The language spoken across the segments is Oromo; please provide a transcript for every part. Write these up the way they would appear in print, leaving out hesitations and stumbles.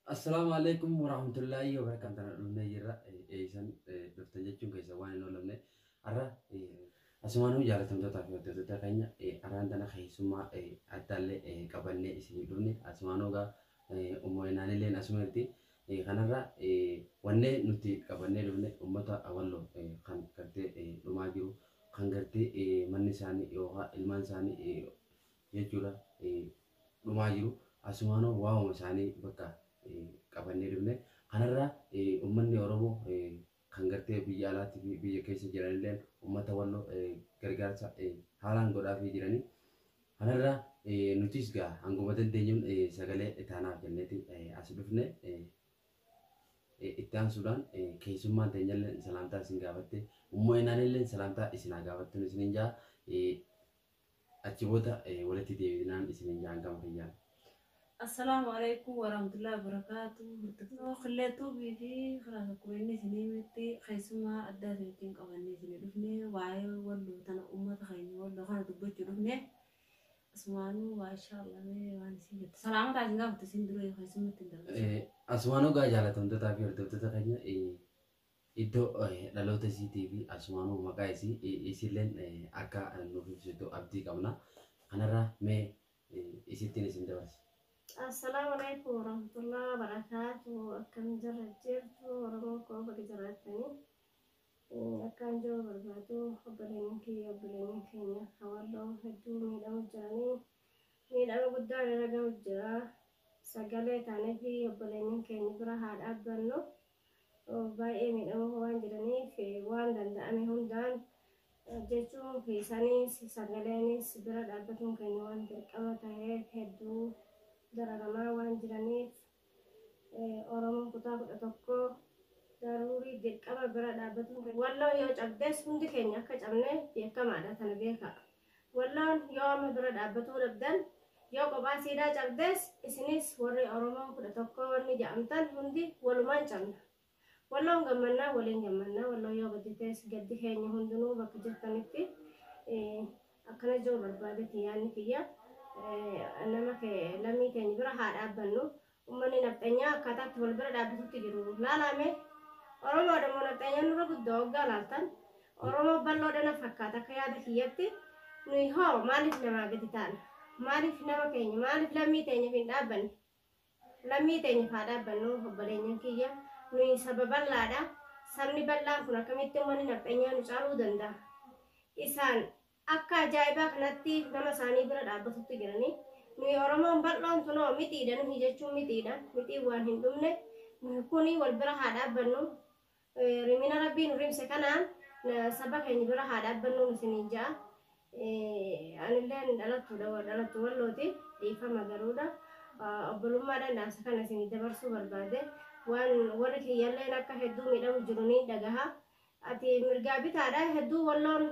Assalaamu alaikum warahmatullaahi wabarakaatuh. Tana dhufnee jirra. Eeysan dhuftan jechuun keessa waan hin oolamne. Har'a asumaanuu jaalatamtootaa fi hordoftoota keenya har'aan tana keessummaa addaallee qabannee isinii dhufne. Asumaanuu egaa umma Inaanilleen asuma jirti. Kanarra wannee nuti qabannee dhufne uummata Walloo kan gartee dhumaa jiru, kan gartee manni isaanii yookaan ilmaan isaanii jechuudha dhumaa jiru. Asumaanuu waa'uma isaanii bakka qabannee dhufne. Kanarra uummanni Oromoo kan gartee biyya alaatii fi biyya keessa jiranillee uummata Walloo gargaarsa haalaan godhaafii jiranii. Kanarra nutis gaa hanguma dandeenyuun sagalee taanaaf jenneeti as dhufne. Itti aansuudhaan keessummaan teenyallee salaamtaa isin gaafatte, umma Inaanillee salaamtaa isin haa gaafattuun isiniin jaa. Achi booda walitti deebinaan isiniin jaa hangama kiyyaan. Assalaamu alaikum warahmatullahi wabarakatuh. Hordoftoota Qillee Tuubii fi karaa akkuma inni isinii himetti keessummaa addaa isin wajjin qabannee isinii dhufne, waa'ee Walloo tana, uummata keenya Walloo kana dubbachuu dhufne. Asumaanuu waa inshaallah mee waan isin jettu. Salaamataa isin gaafattu isin dura keessummaatti hin dabarsu. Asumaanuu gaa jaalatamtootaa fi hordoftoota keenya, iddoo dhaloota isiitii fi asumaanuu maqaa isii isilleen akka nuuf ibsitu abdii qabna. Kanarra mee isittiin isin dabarsa. Assalaamu alaikum warahmatullahi wabarakatuh. Akkam jirra jirtu Oromoo koo? Baga jiraattanii. Akkaan jiru barbaadu, obboleeyyan kiyya, obboleeyyan keenya Walloo hedduu miidhamu jiranii, miidhama guddaan irra gahu jira. Sagalee taanee fi obboleeyyan keenya bira haa dhaabbannu. Baay'ee miidhamoo waan jiraniif waan danda'ame hundaan jechuun keessaniis sagaleenis bira dhaabbatuun keenya waan dirqama ta'eef, hedduu dararamaa waan jiraniif Oromoon kutaa 11 daruurii dirqama bira dhaabbatuun. Walloon yoo cabdes hundi keenya akka cabne beekamaadha, tana beekaa. Walloon yoo amma bira dhaabbatuu dhabdan, yoo kophaa siidaa cabdes, isinis warri Oromoo 11 wanni jedhamtan hundi walumaan cabna. Walloon gammannaa waliin gammannaa, Walloon yoo gadditees gaddi keenya hundinuu bakka jirtanitti akkana jiru barbaadetti yaadni kiyya. Nama lammii keenya bira haa dhaabbannu. Uummanni nafxanyaa akkaataatti wal bira dhaabbatutti jiru. Laalame, Oromoodha moo nafxanyaan nurra guddoo waggaa laaltan, Oromoo bal'oodha na fakkaata akka yaada kiyyatti. Nuyi hoo maaliif namaa gadi taana? Maaliif nama keenya, maaliif lammii teenyaaf hin dhaabbanne? Lammii teenyaaf haa dhaabbannu, obboleeyyan kiyya. Nuyi saba bal'aadha. Sabni bal'aan kun akkamitti uummanni nafxanyaa nu caaluu danda'a? Isaan akka ajaa'ibaa kanatti nama isaanii bira dhaabbatutti jiranii. Nuyi Oromoon bal'oon tunoo mixiidha, nuyi jechuun mixiidha. Mixiin waan hin dhumne. Nuyi kuni wal bira haa dhaabbannu. Rimina Rabbii nu rimse kanaan saba keenya bira haa dhaabbannu isiniin ja'a. Anilleen dhalattuudha, dhalattu Wallooti, dhiifama garuudha. Obbolummaadhaan dhaamsa kana isinii dabarsuu barbaade. Waan warri kiyyalleen akka hedduu miidhamu jiru ni dhagaha. Ati mirgaa bitaadha, hedduu Walloon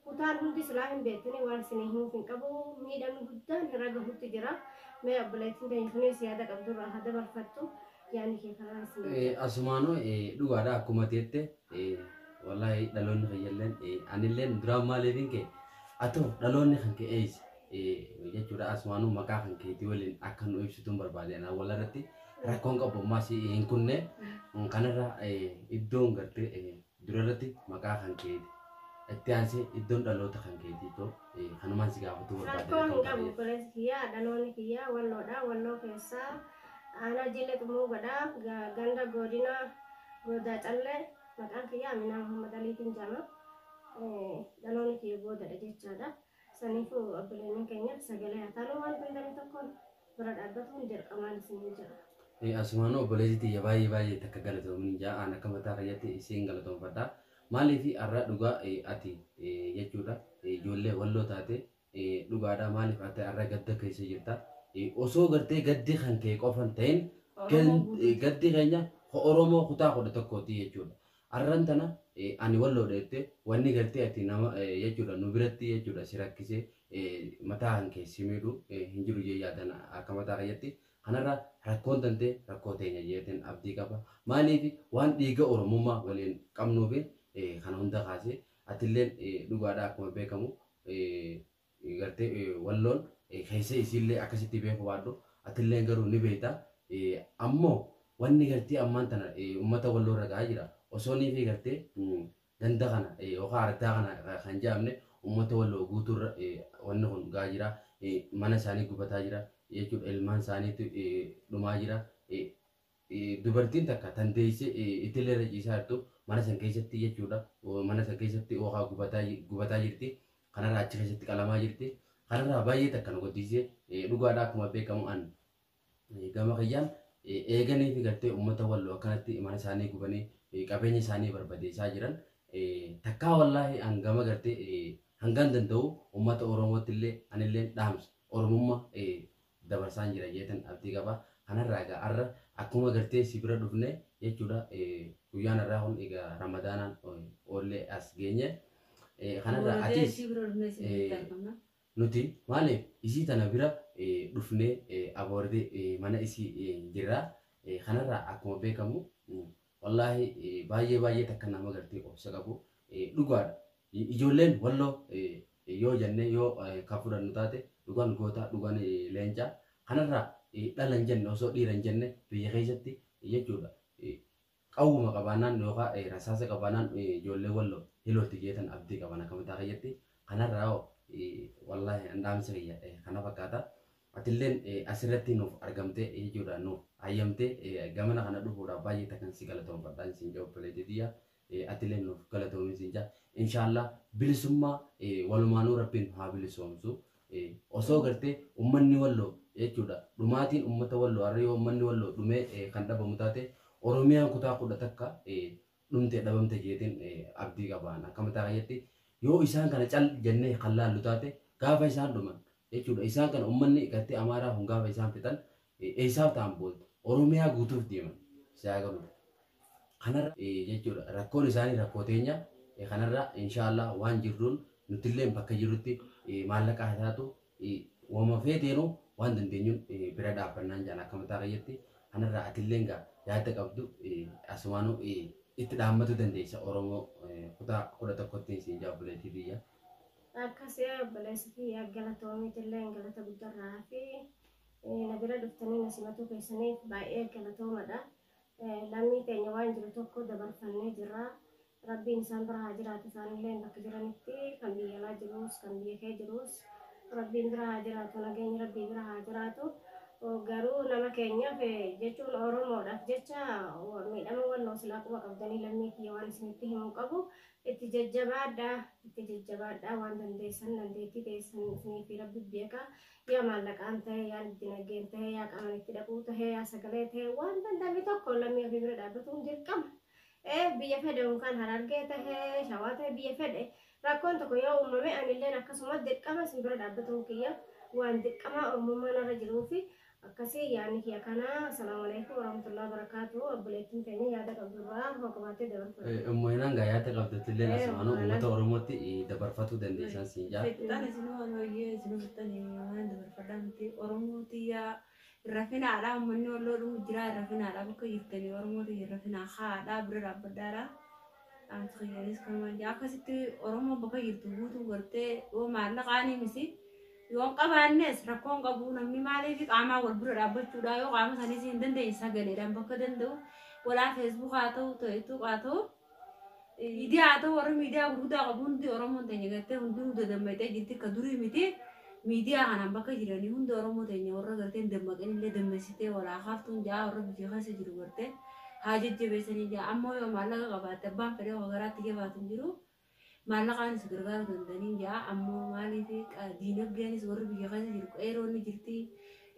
kutaan hundi silaa hin beektanii, waan isinii himuuf hin qabu, miidhamni guddaan irra gahutti jira. Mee obboleettiin teenya kunis yaada qabdurraa haa dabarfattu, yaadni kee kanaan isinii. Asumaanuu dhugaadha akkuma teette, wallaahi dhaloonni kiyyalleen anilleen duraan maaliifin kee atoo dhaloonni kan kee eeyse jechuudha, asumaanuu maqaa kan keetii waliin akka nu ibsituun barbaade. Anaan walirratti rakkoon qabu ammaas hin kunne. Kanarra iddoon gartee durarratti maqaa kan keeti, itti aansee iddoon dhaloota kan keetii too kanumaan si gaafatuu barbaade. Rakkoo hin qabu, obboleessi kiyyaa. Dhaloonni kiyyaa Walloodha. Walloo keessaa aanaa Jilee Xumuu godha, ganda godina Goodaa Callee. Maqaan kiyyaa Aminaa Muhammad Aliitiin jedhama. Dhaloonni kiyya goodadha jechaadha. Saniifuu obboleeyyan keenyaaf sagalee haa taanu, waan danda'ame tokkoon bira dhaabbatuun dirqamaan isiniin jedha. Asumaanuu obboleessi tiyya, baay'ee baay'ee takka galatoomin ja'aan akka mataa kiyyatti isiin galatoonfadha. Maaliif har'a dhugaa ati jechuudha ijoollee Walloo taate dhugaadha, maaliif ati har'a gadda keessa jirta? Osoo gartee gaddi kan kee qofan ta'in, gaddi keenya Oromoo kutaa 11ti jechuudha. Har'an tana ani Walloodha jettee wanni gartee ati nama jechuudha nu biratti jechuudha si rakkisee mataa kan kee si miidhu hin jiru jee yaadan akka mataa kiyyatti. Kanarra rakkoon tantee rakkoo teenya jeeteen abdii qaba. Maaliif waan dhiiga Oromummaa waliin qabnuufi kana hunda kaasee. Atilleen dhugaadha, akkuma beekamu gartee Walloon keessa isiillee akkasitti beeku baadhu, atilleen garuu ni beekta. Ammoo Wanni gartee ammaan tana uummata walloo irra gahaa jira. Osoo nii fi gartee ganda kana yookaan ardaa kana kan jedhamne uummata walloo guutuurra wanni kun gahaa jira. Mana isaanii gubataa jira jechuudha. Ilmaan isaaniitu dhumaa jira. Dubartiin takka tan deessee itillee irra ciisaa jirtu mana san keessatti jechuudha. Mana san keessatti yookaan gubataa jirti. Kanarraa achi keessatti qalamaa jirti. Kanarraa baay'ee takka nu gaddisiise dhugaadha akkuma beekamu an gama kiyyaan eeganii fi gartee uummata walloo akkanatti mana isaanii gubanii qabeenya isaanii barbadeessaa jiran takkaa wallaahi an gama gartee hangan danda'u uummata Oromootti illee anillee dhaamsa Oromummaa dabarsaan jira jeetan abdii qaba. Kanarraa egaa har'a akkuma gartee si bira dhufne jechuudha guyyaan har'aa kun egaa Ramadaanaan oollee as geenye. Kanarraa atis nuti maaliif isii tana bira dhufnee aboordee mana isii jirra. Kanarraa akkuma beekamu wallaahi baay'ee baay'ee takka nama gartee obsa qabu dhugaadha. Ijoolleen walloo yoo jennee yoo kan fudhannu taate dhugaan goota dhugaan leencaa kanarraa dhala hin jenne osoo dhiira hin jenne biyya keessatti jechuudha. Qawwuma qabaannaan yookaan rasaasa qabaannaan ijoollee walloo hilolti jeetan abdii qaban akka mataa kiyyatti kanarraa hoo wallaahi an dhaamsa kiyya kana fakkaata. Atilleen asirratti nuuf argamtee jechuudha nuuf hayyamtee gamana kana dhufuudhaaf baay'ee takkan si galatoomfadhaan siin jedhu obboleettii tiyya. Atilleen nuuf galatoomi siin jedha. Inshaallah bilisummaa walumaanuu rabbiin haa bilisoomsu. Osoo gartee uummanni walloo jechuudha dhumaatiin uummata walloo har'a yoo uummanni walloo dhumee kan dhabamu taate Oromiyaan kutaa 11 dhumte dhabamte jeetiin abdii qabaan akka mataa kiyyatti yoo isaan kana cal jennee kan laallu taate gaafa isaan dhuman jechuudha isaan kana uummanni gartee Amaaraa kun gaafa isaan fixan eessaaf ta'an booltu Oromiyaa guutuuf deeman siyaa galu. Kanarra jechuudha rakkoon isaanii rakkoo teenya kanarra inshaallah waan jirruun nutillee bakka jirrutti maallaqa haa taatu wama feeteenuu waan dandeenyuun bira dhaabbannaan jaan akka mataa kiyyatti kanarra atilleen gaa yaada qabdu asumaanuu itti dhaammatu dandeessa Oromoo kutaa 11tti siin jaa obboleettii biyya. Akkasii obboleessi kiyya galatoomiitillee galata guddarraa fi na bira dhuftanii na simatuu keessaniif baay'ee galatoomadha. Lammii keenya waan jiru tokko dabarfannee jirra. Rabbiin isaan bira haa jiraatu isaanillee bakka jiranitti kan biyya alaa jirus kan biyya kee jirus rabbiin bira haa jiraatu nageenyi rabbii bira haa jiraatu. Garuu nama keenyaaf jechuun Oromoodhaaf jecha miidhama walloo silaa quba qabdanii lammii kiyya waan isinitti himuu qabu itti jajjabaadhaa waan dandeessan dandeettii teessan isinii fi rabbi beeka yaa maallaqaan ta'e yaa dinagdeen ta'e yaa qaamaan itti dhaquu ta'e yaa sagalee ta'e waan danda'ame tokko lammii ofii bira dhaabbatuun dirqama. Biyya fedhe yookaan Harargee ta'e Shawaa ta'e biyya fedhe rakkoon tokko yoo uumame anilleen akkasumas dirqama isin bira dhaabbatuun kiyya waan dirqama Oromummaan irra jiruu fi akkasii yaadni kiyya kana. Assalaamu alaikum warahmatullahi wabarakatuh. Obboleettiin keenya yaada qabdurraa hoqobaatee dabarfatu. Ummoinaan gaa yaada qabdattillee asumaanuu uummata Oromootti dabarfatuu dandeessan siin jaa. Fixxaan isinuu waan hooyyee isinuu fixxanii waan dabarfadhaa miti Oromoo tiyyaa rafinaadha uummanni walloo dhumu jira rafinaadha bakka jirtanii Oromoo tiyya rafinaa haadhaa bira dhaabbadhaadha. Dhaamsa kiyyaanis kanumaan jaa akkasitti Oromoo bakka jirtu guutuu gartee yoo maallaqaanii misi yoo qabaannes rakkoon qabu namni maaliif qaamaa wal bira dhaabbachuudha yoo qaama isaaniis hin dandeenye sagaleedhaan bakka danda'u walaa feesbuuk haa ta'u tiiktook haa ta'u miidiyaa haa ta'u warra miidiyaa gurguddaa qabu hundi Oromoon teenya gartee hundinuu dadammaitee jirti akka durii miti miidiyaa kanaan bakka jiranii hundi Oromoo teenya warra gartee hin dammaqin illee dammeessitee walaa kaaftuun jaa warra biyya keessa jiru gartee haa jajjabeessanii jaa ammoo yoo maallaqa qabaatte abbaan fedhee waa garaatti jabaatu hin jiru. Maallaqaanis gargaaruu danda'anii jaa ammoo maaliif diinagdeenis warri biyya keessa jiru qeeroonni jirti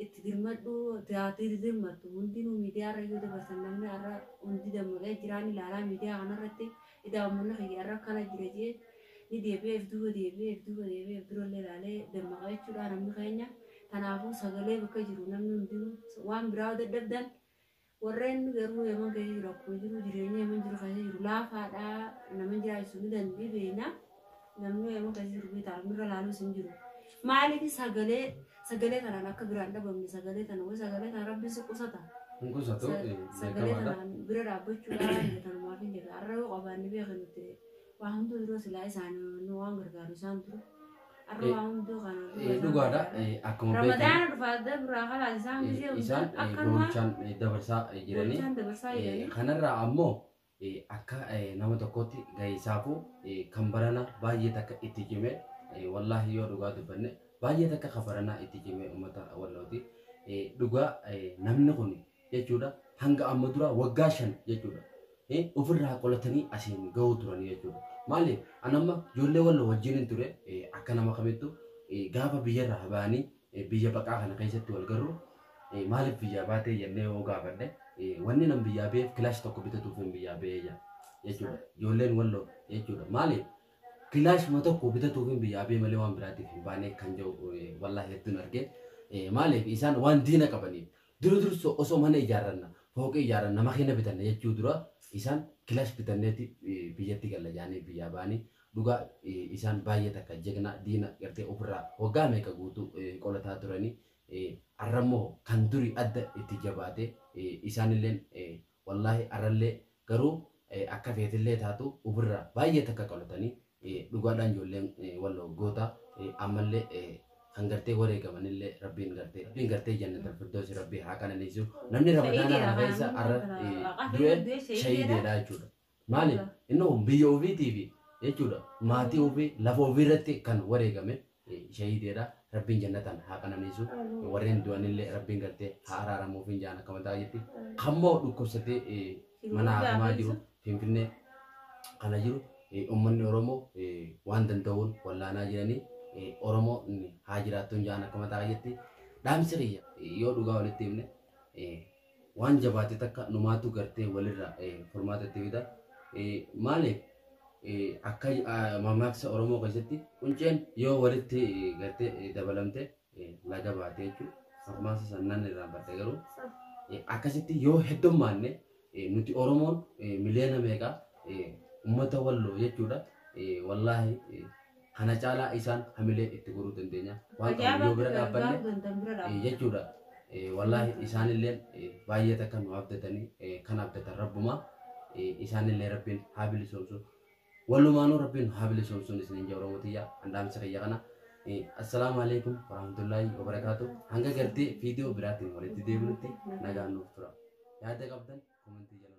itti dirmadhu tiyaatirri dirmattu hundinuu miidiyaa irra yoo dabarsan namni har'a hundi dammaqee jiraan ilaalaa miidiyaa kanarratti idaa uummanni kiyya har'a akkana jira jee ni deebi'ee if duuba deebi'ee if duuba deebi'ee if durallee ilaalee dammaqa jechuudha namni keenya. Kanaafuu sagalee bakka jiru namni hundinuu waan biraa dadhabdan warreen garuu yeman keessa jiru akkuma jiru jireenya yeman jiru keessa jiru laafaadha nama jiraachisu ni dandii beekna namni yeman keessa jiru beektaa mirga laaluus hin jiru. Maaliif sagalee kanaan akka biraan dhabamne sagalee kana wayi sagalee kana rabbiin si qusata. Hin qusatu Sagalee beekamaadha. kanaan bira dhaabbachuudhaan tanumaaf hin jedhu har'a yoo qabaanne beekan nuti waa hunduu yeroo silaa isaan nu waan gargaaru isaan turu. Arra waa hunduu kana. Dhugaadha akkuma beekamu. Ramadaana dhufaa dabraa kalaas isaan gisee Isaan akkanuma boolchaan dabarsaa jiranii. boolchaan dabarsaa jiranii. Kanarraa ammoo akka nama tokkootti gahisaafuu kan barana baay'ee takka itti cime wallaahi yoo dhugaa dubbanne baay'ee takka kan baranaa itti cime uummata wallooti. Dhugaa namni kun jechuudha hanga amma dura waggaa 5 jechuudha ofirraa qolatanii asiin gahuu turanii jechuudha. Maaliif an amma ijoollee walloo wajjin hin ture akka nama kamittu gaafa biyyarraa ba'anii biyya baqaa kana keessatti wal garru maaliif biyyaa baatee jennee yoo gaafadhe wanni nan biyyaa ba'eef kilaash tokko bitatuuf hin biyyaa ba'ee jira jechuudha. Ijoolleen walloo jechuudha. Maaliif kilaash ma tokko bitatuuf hin biyyaa ba'ee malee waan biraatiif hin baane kan jiru wallaahi hedduun argee maaliif isaan waan diina qabaniif dura dursoo osoo mana ijaarranna fooqii ijaarranna makiina bitanna jechuu dura isaan kilaash bitanneeti biyyatti galla jaanii biyyaa ba'anii dhugaa isaan baay'ee takka jegna diina gartee ofirraa waggaa meeqa guutuu qolataa turanii arrammoo kan duri adda itti jabaate isaanilleen wallaahi arrallee garuu akka feetillee taatu ofirraa baay'ee takka qolatanii dhugaadhaan ijoolleen walloo goota ammallee kan gartee wareegamanillee rabbiin gartee jannatal firdoosi rabbii haa qananiisu namni ramadaana kana keessa arra du'e shahiideedha jechuudha. Maaliif inni biyya ofiitiifi jechuudha maatii ofii lafa ofii irratti kan wareegame shahiideedha rabbiin jannataan haa qananiisu warreen du'anillee rabbiin gartee haa araaramuuf hin jaan akka mataa jetti kammoo dhukkubsatee mana haakimaa jiru finfinnee kana jiru uummanni Oromoo waan danda'uun wallaanaa jiranii Oromoo haa jiraattuun jaan akka mataa jetti dhaamsi kiyya yoo dhugaa walitti himne waan jabaate takka numaatu gartee walirraa furmaata itti fida maaliif akka mammaaksa Oromoo keessatti qunceen yoo walitti gartee dabalamte laga baate jechuudha. Mammaaksa sannan irraan badde garuu akkasitti yoo heddummaanne nuti Oromoon miliyoona meeqa uummata walloo jechuudha. Wallaahi kana caalaa isaan hamilee itti godhuu dandeenya. Waan qabnu yoo bira dhaabbanne jechuudha. Wallaahi isaanillee baay'ee takka nu abdatanii kan abdatan rabbumaa isaanillee rabbiin haa bilisoomsu. Walumaanuu rabbiin haa bilisoomsuun isiniin jaa Oromoo tiyya handhaamsa kiyya kana. Assalaamu alaikum warahmatullaahi wabarakaatu. Hanga gartee viidiyoo biraatiin walitti deebinutti nagaan nuuf tura. Yaada qabdan komentii jala.